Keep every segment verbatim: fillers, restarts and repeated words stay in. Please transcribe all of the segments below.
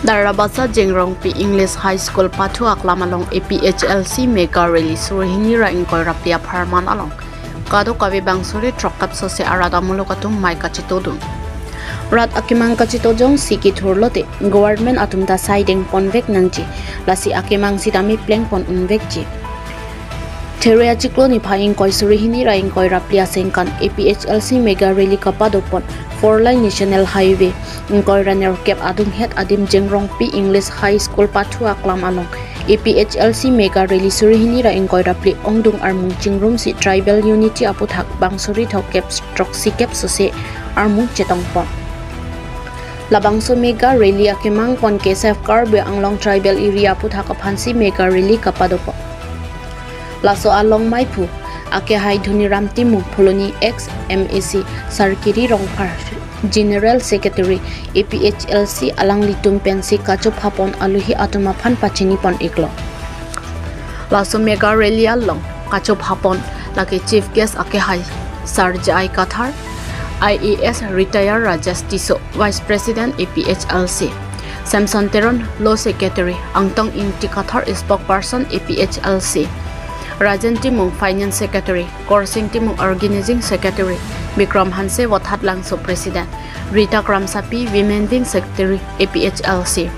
Tarabasa Jengrongpi English High School pathu aklam along A P H L C mega rally suri hini ra ingkoi ra phli apharman along kadokave bang suri throkkep sose arat amuluk atum mei kachitodun. Rat akemang kachito jongsi kethur lote government atum ta saideng ponvek nangji, lasi akemang sitame plengpon unvekji. There achiklo niphai ingkoi suri hini ra ingkoi ra phli asengkan A P H L C mega rally kapadopon four lane National Highway ingkoi ra nerkep adunghet adim Jengrongpi English High School pathu aklam along A P H L C mega rally suri hini ra ingkoi ra phli ongdung armung chingrumsi tribal unity aputhak bang suri throkkep throksikep sose armung chetongpon. Labangso mega rally akemangpon ke Save Karbi Anglong tribal area aputhak aphansi mega rally kapadopon. Laso along maiphu akehai Dhoniram Timung Phuloni, ex M A C, Sarkiri Rongphar, General Secretary A P H L C, alanglitum pensi kachophapon aluhi atum aphan pachinipon iklo. Laso mega rally along kachophapon lake chief guest akehai Sar J I Kathar, I A S retire Rajesh Tisso, Vice President A P H L C, Samson Teron, Law Secretary, Angtong Ingti Kathar, Spokesperson A P H L C, Rajen Timung, Finance Secretary, Korsing Timung, Organizing Secretary, Bikram Hanse, Vothatlangso President, Rita Kramsapi, Women Wing Secretary A P H L C,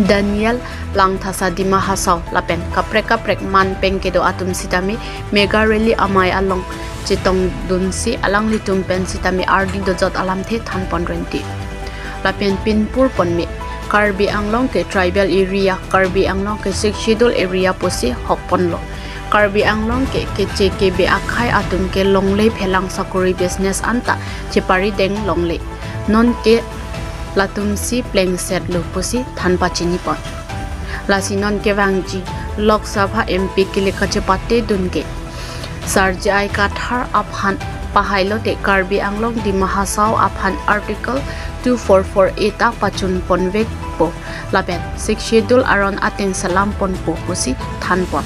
Daniel Langthasa Dima Hasao lapen kaprek kaprek man pen kedo atum sitame mega rally amei along chetongdunsi alanglitum pen sitame ardi dojot alamthe thanpon renti. Lapen pinpurpon me Karbi Anglong ke tribal area, Karbi Anglong ke Sixth Schedule area pusi hokponlo. Karbi Anglong ke keche kebe akhei atum ke longle phelang sakori business anta cheparideng longle. Non ke latumsi plengsetlo pusi than pachinipon. Lasi non kevangji Lok Sabha M P kele kachepatedun ke Sar J I Kathar aphan pahailote Karbi Anglong Dima Hasao aphan Article two four four A ta pachunponvekpo lapen Sixth Schedule aron ateng selamponpo pusi thanpon.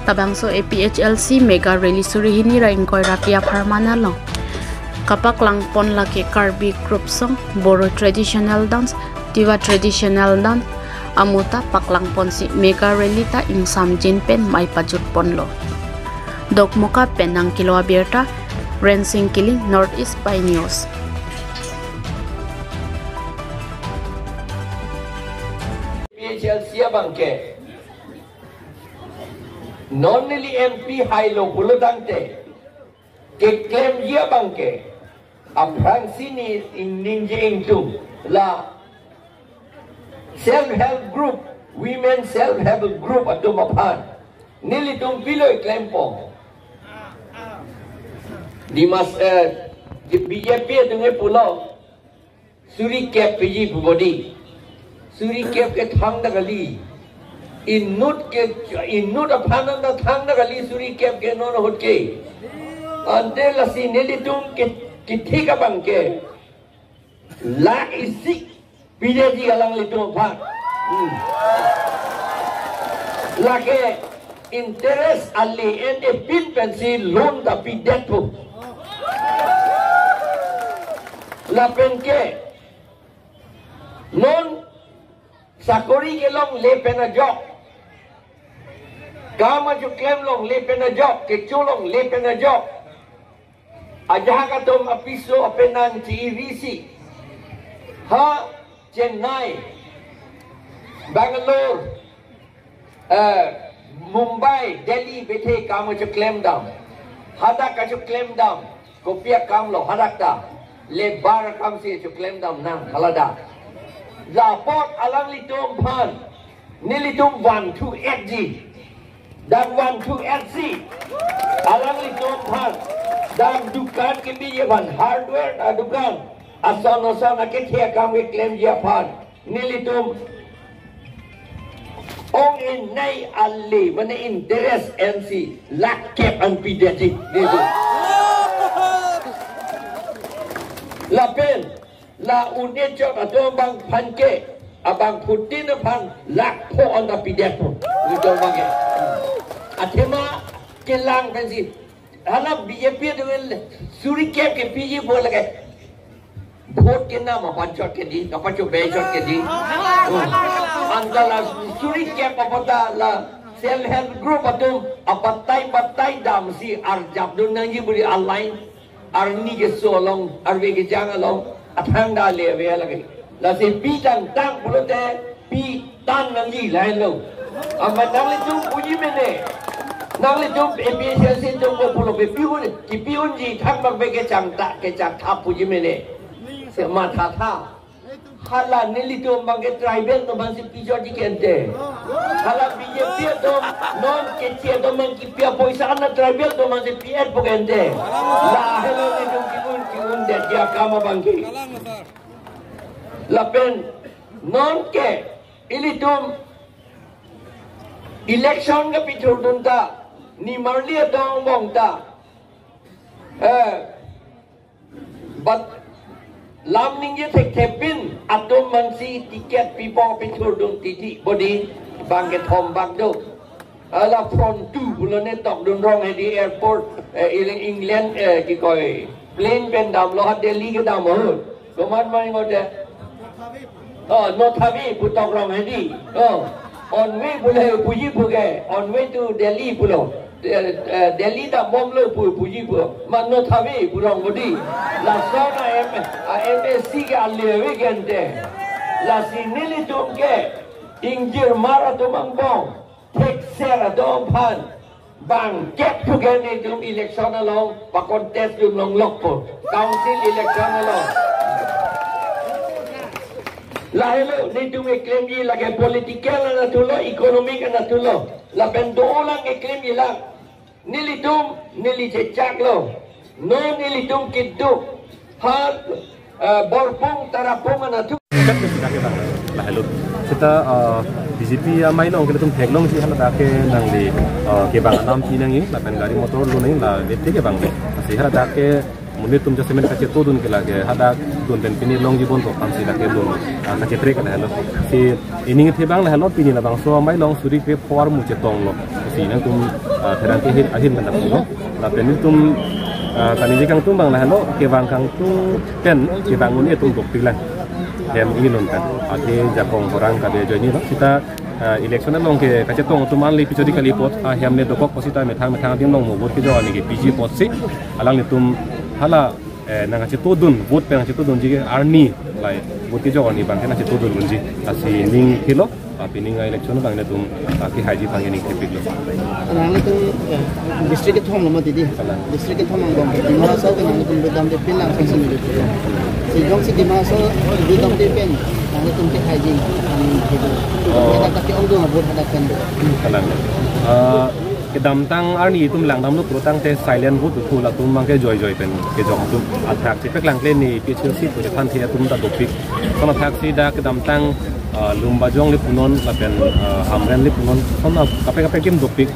Labangso A P H L C mega rally suri hini ra ingkoi ra phli apharman along kapaklangpon lake Karbi group song, Boro traditional dance, Tiwa traditional dance amo ta paklangponsi mega rally ta ingsamjin pen mei pajutponlo. Dokmoka pen nangkelo abirta, Rensing Killing, North East Pei News. A P H L C abang ke non neli M P hailo pulotangte keklemji abang ke aphrangsi ne ning ningje ingtung la self help group, women self help group atum aphan nelitum pilo klempo. Dimas, eh, di B J P atum ke pulo suri kep piji pu bodi. Suri kep ke thangta kali. Inut ke, inut aphan anta thangta kali suri kep ke non ahut ke. Ante lasi nelitum ke, kethik abang ke lakh isi pideji alanglitum aphan. Hmm. Lake interest ale en epin pensi loan ta pidetpo. Lapen ke non sakori kelongle pen ajok, kam achoklem longle pen ajok, kecho longle pen ajok, ajahak atum apiso apenan chi-irisi ha Chennai, Bangalore, eh, Mumbai, Delhi bethe kam achoklem dam. Hadak achoklem dam. Kopi akam lo hadak ta? Labour akamsi choklem dam nang haladak. Lapot alanglitum aphan nelitum one two eight ji. Dak one two eight si alanglitum aphan, dak dukan kebiji aphan, hardware adukan, ason ason akethe akam keklemji aphan nelitum ong-enei ale mane interest ensi lakh kep an pidetji nelitum. Lapen la un-e chot atum abang aphan ke, abangphutin aphan lakh pho anta pidetpo. Nelitum abang ke. Athema kelang pensi hala B J P atum suri kep kepiji pu lake. Vote kenam apanchot kedi, apanchot bechot kedi. Oh. Anta la suri kep apot ta la self help group atum abatai batai damsi arjap dun nangji buri alai arni keso along, arve kejang along, athang da le ave lagi. Lasi pi tangtang pulote pi tan nangji lahenlo. Amat nanglitum puji mene. Nanglitum A P H L C atum ko pulo ke pi un, kipi unji thang bang beke changta kechak thap puji mene. Se matha tha. Hala nelitum bang ke tribal atum bang si pijor ji kente. Hala B J P atum non kechi atum bang kipi apoisa ana tribal atum bang si pi et po kente. Lahelo nelitum ki un ki un det ya kama bang ki. Lapen non ke ilitum election kepithurdun ta nimarli adong bong ta. Eh, but lam ningje thekthepin atum bang si ticket pipo pithurdun titi bodi bang kethom bak do. Hala front two pulo ne tokdun rong hedi airport, eh, iling England, eh, kikoi plane pen damlo ha Delhi kedam ahut. Komat mai ngote. Oh, North Hawi pu tok rong hedi. Oh, on way pulo puji puke, on way to Delhi pulo. Eh, eh, Delhi dambomlo pu puji pu. Ma North Hawi pu rong bodi. Lason a M, a M A C ke ale ave kente. Lasi nelitum ke ingjirmar atum angbong thekser atum aphan bang kep thuke nelitum election along pa contest dun longlok po. Council election along. Lahelo nelitum keklemji lake political anatthu lo, economic anatthu lo. Lapen dolang keklemji lang. Nelitum neli chechak lo. Non nelitum keduk ha, eh, Borpung Tarapung anatthu. Lahelo. Seta, eh, B J P amei along ke ilitum theklongji hala dak ke nangli, eh, kevang alam pi nangji, lapen gari motor lo nangji, la lete kevang le. Lasi hala dak ke monit atum jasemet kachetodun ke lake, hadak dun pen pini longji bon ko aphansi lake dun, ah, kacheprek lahelo. Si ining the abang lahelo, pini labangso amei along suri krepho armu chetonglo. Si nangtum, ah, pherangke ahin, ahin mandak lo. Lapen nelitum, ah, kaningje kangtung abang lahelo, kevang kangtung pen kevang un-e atum dopik lang. Hem ingilun pen. Athe jakong horang kave ajoine lo. Seta, ah, election along ke kachetong atum an le pichori kali apot, ah, hem ne dokok ko seta methang methang adim along mo vote kejok arni ke piji apotsi. Alanglitum hala, eh, nangkachetodun, vote pen nangkachetodunji ke arni, lahai vote kejok arni abang ke nangkachetodun dunji. Lasi ning thilo, ah, pining a-election abang nelitum, ah, kehaiji abang ke ning thepiklo. Nanglitum, eh, district kethom lo mati di. Kalang. District kethom angbong. Dima Hasao ke nanglitum vote damde pin lang sangsi nelitum. Si jongsi Dima Hasao vote damde pen nanglitum kehaiji. Ang gitu. Oh. Kita tapi ongdung vote hadak kan. Kalang. Ah, kedamtang arni itum langdamlo pulotangte silent vote thu latum abang ke joijoi pen kejok atum. Athak chepeklangkle ne A P H L C pu chethan the atum ta dopik. Kono athak si dak kedamtang, ah, Lumbajong le punon lapen, ah, Hamren le punon. Kono kaprek kaprek adim dopik.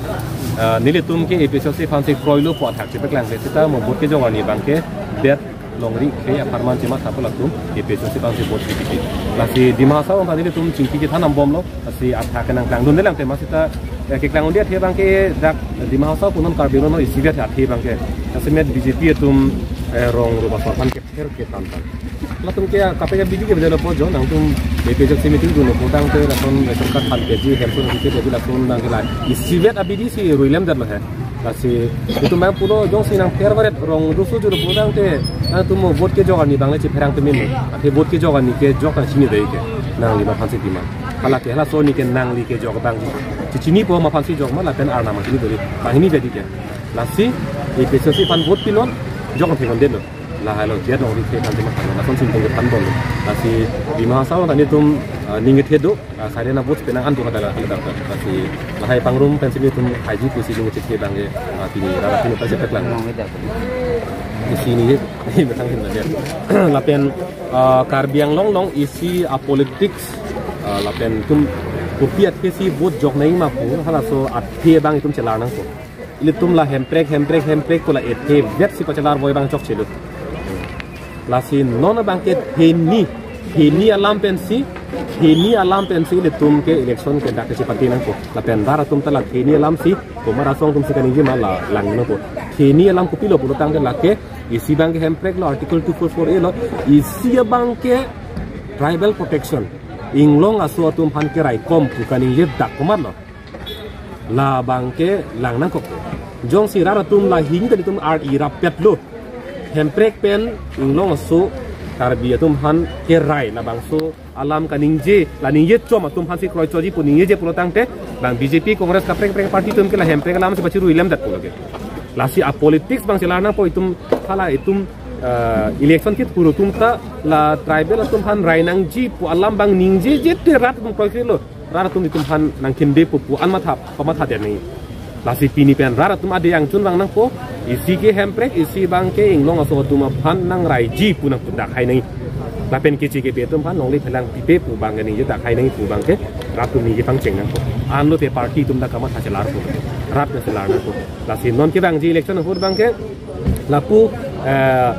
Ah, nelitum ke A P H L C aphansi kroilo pu athak chepeklangkle seta mo vote kejok arni abang ke det longri kre apharman chematha pu latum A P H L C aphansi vote pipik. Lasi Dima Hasao abang nelitum chingki chethan nambomlo. Lasi athak ke nangklangdunde lang tema seta, eh, keklangdunde athe abang ke dak Dima Hasao punon Karbi Anglong isivet athe abang ke. Jasemet B J P atum, eh, rong rupa sorpan ke ther ke tan tan. Latum ke kaprek B J P ke bedelo po jo nangtum A P H L C meeting dunlo pulotangte latum ration card aphan peji, hem aphan peji latum nang ke la isivet abidi si ruilem detlo he. Lasi itum abang pulo jongsi nang favorite rong rusu juru pulotangte nangtum mo vote kejok arni abang le chepherang temin. Athe vote kejok arni kejok nang chini dei ke. Nangli ma aphansi demand. Hala ke halaso arni ke nangli kejok abang. Chechini po ma aphansi jok ma lapen arnam ma chini dei. Banghini jadi ke. Lasi A P H L C aphan vote pinon jok nang thekon detlo. Lahelo jet longri the aphan demand. Lason si nelitum kephan bomlo. Lasi Dima Hasao ta nelitum, ah, ning kethe do. Ah, silent vote penang antu kada kada kada. Lasi lahai pangrum pensi nelitum haiji pusi nung chethe abang ke, ah, pini rara pini pasi peklang. Isi ni, ni metang hin dia. Lapen, ah, Karbi Anglong along isi a-politics, ah, lapen itum kopi athe si vote jok nangji ma pu halaso athe abang itum chelar nangpo. Ilitum la hemprek hemprek hemprek pu la ethe vet si pachelar voi abang chokche lo. Lasi non abang ke theni, theni alam pensi, theni alam pensi ilitum ke election ke dak kechepate nangpo. Lapen rat atum ta la theni alam si, komat asong atum si kaningje ma la lang nangpo. Hini alam kopilo pulo tangte lake isi abangke hemprek lo, Article two four four A lo, isi abangke tribal protection, inglong aso atum aphan keraikom pu kaningje dak komatlo. Labangke lang nangkok. Jongsi rat atum la hini ta itum ar irap pet lo. Hemprek pen inglong aso Karbi atum aphan kerai labangso alam kaningje, la ningje chom atum aphansi kroichotji pu ningjeje pulo tangte, bang B J P, Congress kaprek kaprek party atum ke la hemprek alamsi pachiru ilemdet pulo ke. Lasi a politics abang chelar nangpo itum, hala itum, eh, election kit puru atum ta la tribal atum aphan rai nangji pu alam abang ningjeje te rat atum kroikre lo. Rat atum itum aphan nangkinde pu pu an matha, pamatha det nangji. Lasi pini pen rat atum ade angchun vang nangpo, isi ke hemprek, isi abangke inglong aso atum aphan nangraiji pu nangpudak hai nangji. Lapen Keche Kepe atum aphan longle phelang pipe pu abangke ningjedak hai nangji pu abangke rat atum ningje pangcheng nangpo. Anlote party atum ta kamatha chelarpo. Rat ta chelar nangpo. Lasi non kevangji election ahut abangke lapu, eh,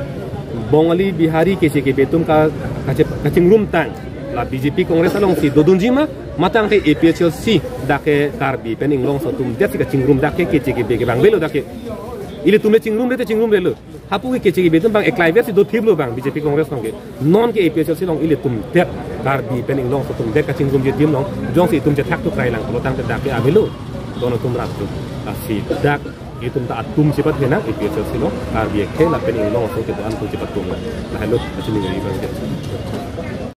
Bongali, Bihari, Keche Kepe atum ka, kache-, kachingrumtang. La B J P, Congress alongsi dodunji ma, matangte A P H L C dak ke Karbi pen inglong aso atum detsi kachingrum, dak ke Keche Kepe ke abang avelo dak ke. Ilitum le chingrumre te chingrumre lo. Hapu ke Keche Kepe atum abang eklai versi dothiplo abang B J P, Congress along ke. Non ke A P H L C along ilitum det Karbi pen inglong aso atum det kachingrumji adim along jongsi itum chethak tuk rai lang pulo tangte dak ke avelo. Don atum rat atum. Lasi dak itum ta atum chepathenang A P H L C along, Karbi akhei lapen inglong aso kedo-an atum chepathenang. Lahelo, achiningri abangke.